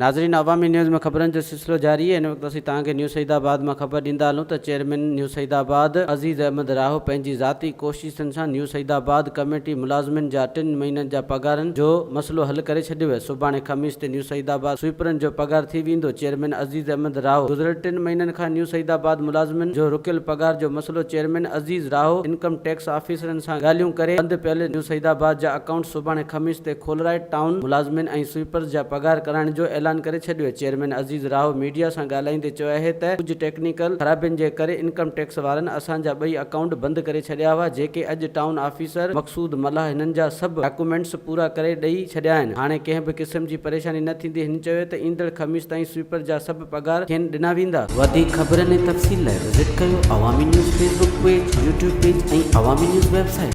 ناظرين عوامي نيوز ۾ خبرن جو سلسلو جاري آهي هن وقت اسين توهان کي نيو سعيد آباد مان خبر ڏيندا هلون ته چيئرمين نيو سعيد آباد عزيز احمد راهو پنهنجي ذاتي ڪوششن سان نيو سعيد آباد ڪميٽي ملازمن جا ٽن مهينن جا پگهارن جو مسئلو حل ڪري ڇڏيو آهي سڀاڻي خميس تي نيو سعيد آباد سوئيپرن جو پگهار ٿي ويندو چيئرمين عزيز احمد راهو گذريل ٽن مهينن کان نيو سعيد آباد ملازمن جو رڪيل پگهار جو مسئلو چيئرمين عزيز راهو انڪم ٽيڪس آفيسرن سان ڳالهيون ڪري بند پيل نيو سعيد آباد جا اڪائونٽ سڀاڻي خميس تي کولرائي ٽائون ملازمن ۽ سوئيپرز جا پگهار ڪرائڻ جو اعلان ڪري ڇڏيو. چيئرمين عزيز راهو ميڊيا سان ڳالهائيندي چيو آهي ته ڪجهه ٽيڪنيڪل خرابين جي ڪري انڪم ٽيڪس وارن اسان جا ٻئي اڪائونٽ بند ڪري ڇڏيا هئا جيڪي اڄ ٽائون آفيسر مقصود ملاح هنن جا سڀ ڊاڪومينٽس پورا ڪري ڏئي ڇڏيا آهن هاڻي ڪنهن به قسم جي پريشاني نه ٿيندي هن چيو ته ايندڙ خميس تائين سوئيپر جا سڀ پگهار کين ڏنا ويندا. وڌيڪ خبرن ۽ تفصيل لاء وزٽ ڪيو Awami news Facebook page, YouTube page ۽ Awami news website.